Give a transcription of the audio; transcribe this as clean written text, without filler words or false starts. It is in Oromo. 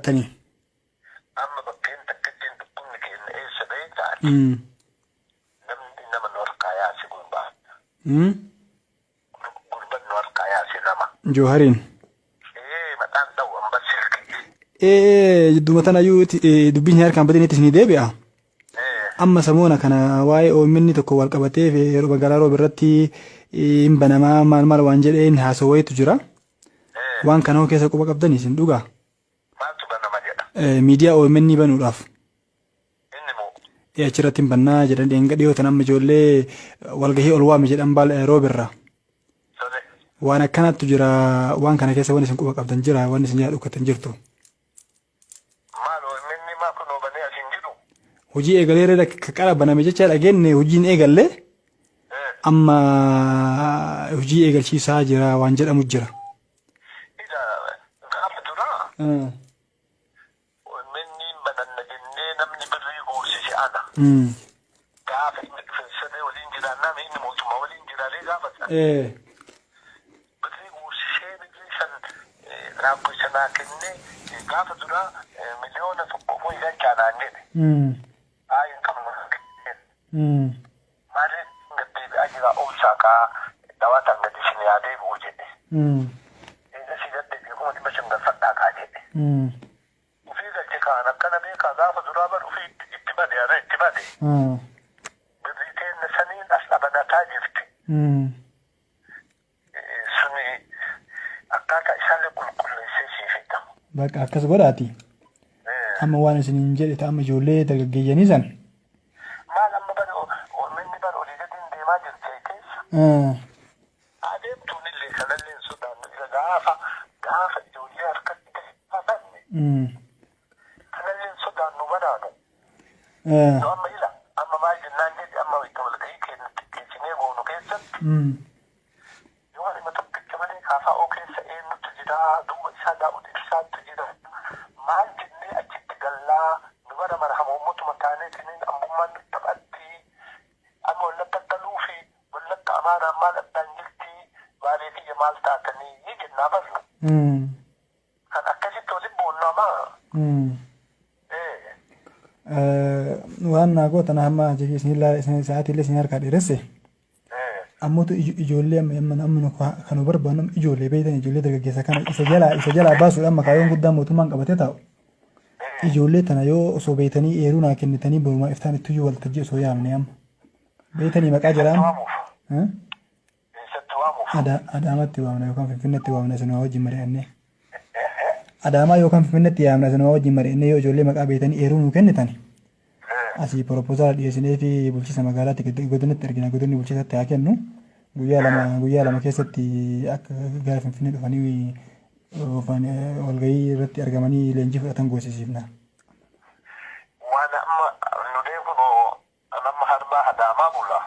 jiraattanii. Amma bakkeen takkittiin dhukkubni keenya eessa beektaa? Namni nama nu harkaa yaase gurbaa. Gurban nu harkaa yaase nama. Joohariin. Ee, maqaan dha'u amma silkii. Ee, jidduma tanayyuu dubbiin harkaan badinitti isinii deebi'a. Amma samoona kana waa'ee OMN tokko wal qabatee yeroo magaalaa Roob irratti hin banamaa maal maal waan jedheen haasawayitu jira. Waan kana hoo keessa quba qabdanii isin dhugaa? Maaltu banama jedha? Miidiyaa OMN banuudhaaf. Inni moo? Achirratti hin bannaa jedhan dheenga dhiyootan amma ijoollee walgahii ol waame jedhan baal Roob irraa. Tole. Waan akkanaatu jira, waan kana keessa waan isin quba qabdan jira, waan isin yaadu dhukkatan jirtu. Maal OMN maa kunoo banee as hin jiru? Hojii eegalee akka qara baname jecha dhageenye, hojiin eegalle amma hojii eegalchiisaa jira waan jedhamu jira. Ija gaafa duraa OMN bananna jennee namni birrii guursise ana. Gaafa inni dhufe siree waliin jiraannaa, inni mootummaa waliin jiraalee gaafata. Birrii guursisee birrii san raabbo sanaa kennee gaafa duraa 1 miliyoona ho'i galchaa naan jedhe. Haa, hin qabnu. Maaliif gad deebi'aa jira, obsaa kaa dhawaataan gadi isin yaa deebi'u jedhe. Eegasii gad deebi'e, 500,000 galfadhaa kaa jedhe. Ufii galche kaan akkana beekaa, gaafa duraa bar ufii itti bade, ana itti bade. Birrii teenna saniin as dhabanataa jirti. Suni akkaataa isaallee qulqulleessee sii fida. Bakka akkas godhaati. Amma waan isiniin jedhe ta'ama ijoollee dargaggeeyyanii san. Maal amma bari OMN bar olii gadi hin deemaa jirti keessa. Adeemtuun illee kanallee hin sodaannu, isa gaafa gaafa ijoollee harkatti hafanne kanallee hin sodaannu banaanu. Nu amma ila amma maal jennaan jedhe, amma itti walgahii keenya xiqqeessinee goonu keessatti yoo dhimma tokkicha malee KFO keessa eenyutu jira, duuba isaa Daawud Ibsaattu jira, maal jennee achitti gallaa nu bara mara hamoommotuma taaneetiniin ambummaan nu taphatti, amma Wallagga galuu fi Wallagga Amaaraan maal addaan jirti, Baalee kiyya maal taatanii ni jennaa barnu. Kan akkasitti waliin boonnu amaa. Waan naa gootan hamma isin sa'aatii illee isin harkaa dheeresse. Ammoo ijoollee amma amma nu kan nu barbaannu ijoollee beektan, ijoollee dargaggeessa kana isa jalaa baasuudha amma kaayyoon guddaan mootummaan qabatee taa'u. Ijoollee tana yoo osoo beektanii eeruu naa kennitanii, borumaa iftaan ittuyyuu waltajjii osoo yaamne amma. Beektanii maqaa jalaan. Waamuuf. Eessatti waamuuf? Adaamatti waamna yookaan Finfinneetti waamna, isinuma wajjin mari'annee. Adaamaa yookaan Finfinneetti yaamna, isinuma wajjin mari'annee, yoo ijoollee maqaa beektanii eeruu nuu kennitan. Asii proposal dhiyeessinee fi bulchiinsa magaalaatti godinatti ergina, godinni bulchiinsatti haa kennu. Guyyaa 2 keessatti akka gara Finfinnee dhufanii walgahii irratti argamanii leenjii fudhatan goosisiifna. Waan amma nu deebi'u, amma harbaa Adaamaa bula.